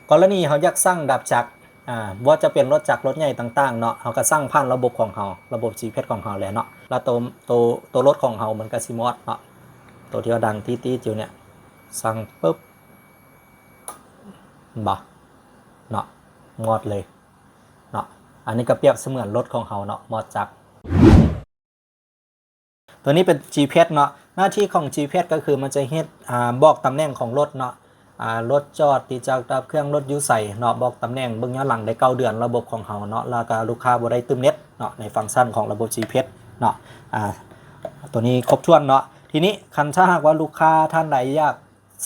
ກໍລະນີເຮົາຢາກສັ່ງດັບຈັກ ອາ ບໍ່ວ່າຈະເປັນລົດຈັກລົດໃຫຍ່ຕ່າງໆເນາະ ເຮົາກໍສັ່ງຜ່ານລະບົບຂອງເຮົາ ລະບົບ GPX ຂອງເຮົາແຫຼະເນາະ ແລ້ວໂຕ ໂຕ ໂຕລົດຂອງເຮົາມັນກໍຊິມອດເນາະ ໂຕທີ່ວ່າດັງຕີດໆຢູ່ເນຍ ສັ່ງປຶບ ເຫັນບໍ່ເນາະ ມອດເລີຍເນາະ ອັນນີ້ກໍປຽບສະເໝືອນລົດຂອງເຮົາເນາະ ມອດຈັກ. ຕົວນີ້ເປັນ GPX ເນາະ ໜ້າທີ່ຂອງ GPX ກໍຄືມັນຈະເຮັດ ອາ ບອກຕຳແໜ່ງຂອງລົດເນາະ ອາ ລົດຈອດ ຕິດຈັກ ດັບເຄື່ອງ ລົດຢູ່ໃສເນາະ ບອກຕຳແໜ່ງ ເບິ່ງຍ້ອນຫຼັງໄດ້ເກົ້າເດືອນ ລະບົບຂອງເຮົາເນາະ ແລ້ວກໍລູກຄ້າບໍ່ໄດ້ຕື່ມເນັດເນາະ ໃນຟັງຊັນຂອງລະບົບ GPX ເນາະ ອາ ຕົວນີ້ຄົບຖ້ວນເນາະ. ທີນີ້ຄັນຖ້າຫາກວ່າລູກຄ້າທ່ານໃດຢາກ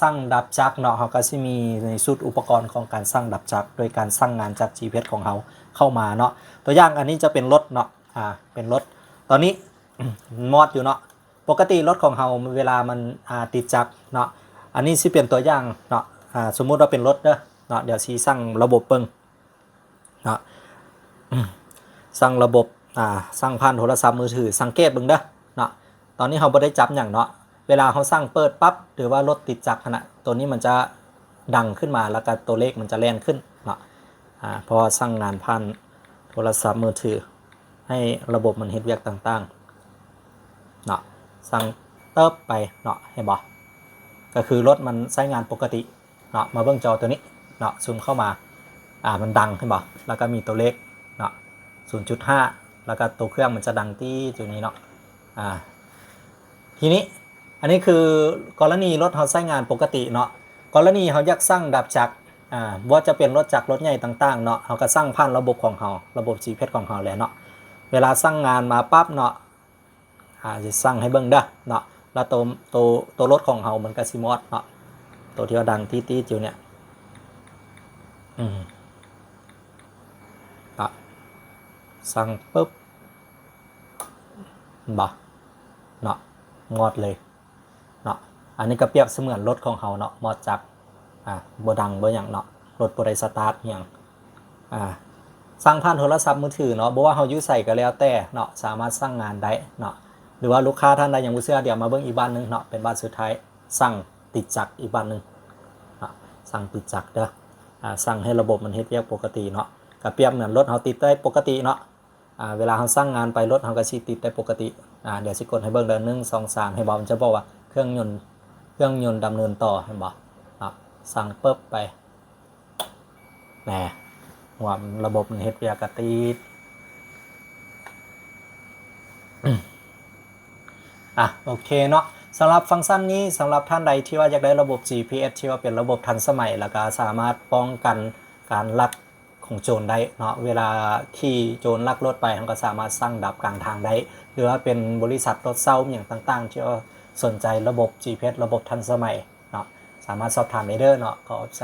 ສັ່ງດັບຈັກເນາະ ເຮົາກໍຊິມີໃນຊຸດອຸປະກອນຂອງການສັ່ງດັບຈັກ ໂດຍການສັ່ງງານຈາກ GPX ຂອງເຮົາເຂົ້າມາເນາະ ຕົວຢ່າງອັນນີ້ຈະເປັນລົດເນາະ ອາ ເປັນລົດ ຕອນນີ້ ມອດຢູ່ເນາະ ປົກກະຕິລົດຂອງເຮົາເວລາມັນ ອາ ຕິດຈັກເນາະ ອັນນີ້ຊິເປັນຕົວຢ່າງເນາະ ອາ ສົມມຸດວ່າເປັນລົດເດີເນາະ ດຽວຊິສັ່ງລະບົບເບິ່ງ ເນາະ ສັ່ງລະບົບ ອາ ສັ່ງຜ່ານໂທລະສັບມືຖື ສັງເກດເບິ່ງເດີເນາະ ຕອນນີ້ເຮົາບໍ່ໄດ້ຈັບຫຍັງເນາະ ເວລາເຮົາສັ່ງເປີດປັບ ຫຼືວ່າລົດຕິດຈັກຫັ້ນນະ ໂຕນີ້ມັນຈະດັງຂຶ້ນມາ ແລ້ວກໍໂຕເລກມັນຈະແລ່ນຂຶ້ນເນາະ ອາ ເພາະວ່າສັ່ງງານຜ່ານໂທລະສັບມືຖື ໃຫ້ລະບົບມັນເຮັດວຽກຕ່າງໆເນາະ ສັ່ງເຕີບໄປເນາະ ເຫັນບໍ່ ກໍຄືລົດມັນໃຊ້ງານປົກກະຕິ ເນາະ ມາເບິ່ງຈໍໂຕນີ້ເນາະ ຊູມເຂົ້າມາ ອາ ມັນດັງ ເຫັນບໍ່ ແລ້ວກໍມີຕົວເລກເນາະ ສູນຈຸດຫ້າ ແລ້ວກໍຕົວເຄື່ອງມັນຈະດັງຕີດຢູ່ນີ້ເນາະ ອາ ທີນີ້ ອັນນີ້ຄືກໍລະນີລົດເຮົາໃຊ້ງານປົກກະຕິເນາະ ກໍລະນີເຮົາຢາກສັ່ງດັບຈັກ ອາ ບໍ່ວ່າຈະເປັນລົດຈັກລົດໃຫຍ່ຕ່າງໆເນາະ ເຮົາກໍສັ່ງຜ່ານລະບົບຂອງເຮົາ ລະບົບ GPX ຂອງເຮົາແຫຼະເນາະ ເວລາສັ່ງງານມາປັບເນາະ ອາ ຊິສັ່ງໃຫ້ເບິ່ງເດີເນາະ ແລ້ວໂຕ ໂຕ ໂຕລົດຂອງເຮົາມັນກໍຊິມອດເນາະ ໂຕທີ່ວ່າດັງຕີດໆຢູ່ເນຍ ອືມ ເນາະ ສັ່ງປຶບ ເຫັນບໍ່ເນາະ ມອດເລີຍເນາະ ອັນນີ້ກໍປຽບສະເໝືອນລົດຂອງເຮົາເນາະ ມອດຈັກ ອາ ບໍ່ດັງບໍ່ຫຍັງເນາະ ລົດບໍ່ໄດ້ສະຕາດຫຍັງ ອາ ສັ່ງຜ່ານໂທລະສັບມືຖືເນາະ ບໍ່ວ່າເຮົາຢູ່ໃສກໍແລ້ວແຕ່ເນາະ ສາມາດສັ່ງງານໄດ້ເນາະ ຫຼືວ່າລູກຄ້າທ່ານໃດຍັງບໍ່ເຊື່ອ ດຽວມາເບິ່ງອີກບາດໜຶ່ງເນາະ ເປັນບາດສຸດທ້າຍ ສັ່ງຕິດຈັກອີກບາດໜຶ່ງເນາະ ສັ່ງຕິດຈັກເດີ ອາ ສັ່ງໃຫ້ລະບົບມັນເຮັດວຽກປົກກະຕິເນາະ ກໍປຽບເໝືອນລົດເຮົາຕິດໄດ້ປົກກະຕິເນາະ ອາ ເວລາເຮົາສັ່ງງານໄປ ລົດເຮົາກໍຊິຕິດໄດ້ປົກກະຕິ ອາ ດຽວຊິກົດໃຫ້ເບິ່ງເດີ ໜຶ່ງ ສອງ ສາມ ເຫັນບໍ່ ມັນຈະບອກວ່າເຄື່ອງຍົນ ເຄື່ອງຍົນດຳເນີນຕໍ່ ເຫັນບໍ່ເນາະ ສັ່ງປຶບໄປ ແນ່ ວ່າລະບົບມັນເຮັດວຽກກະຕິດ ອາ ໂອເຄເນາະ ສຳລັບຟັງຊັນນີ້ ສຳລັບທ່ານໃດທີ່ວ່າຢາກໄດ້ລະບົບ GPX ທີ່ວ່າເປັນລະບົບທັນສະໄໝ ແລ້ວກໍສາມາດປ້ອງກັນການລັກ ຂອງໂຈນໄດ້ເນາະ ເວລາຂີ່ໂຈນລັກລົດໄປ ເຮົາກໍສາມາດສັ່ງດັບກາງທາງໄດ້ ຫຼືວ່າເປັນບໍລິສັດລົດເຊົ່າຫຍັງຕ່າງໆ ທີ່ວ່າສົນໃຈລະບົບ GPX ລະບົບທັນສະໄໝເນາະ ສາມາດສອບຖາມໄດ້ເດີເນາະ ຂອບໃຈ.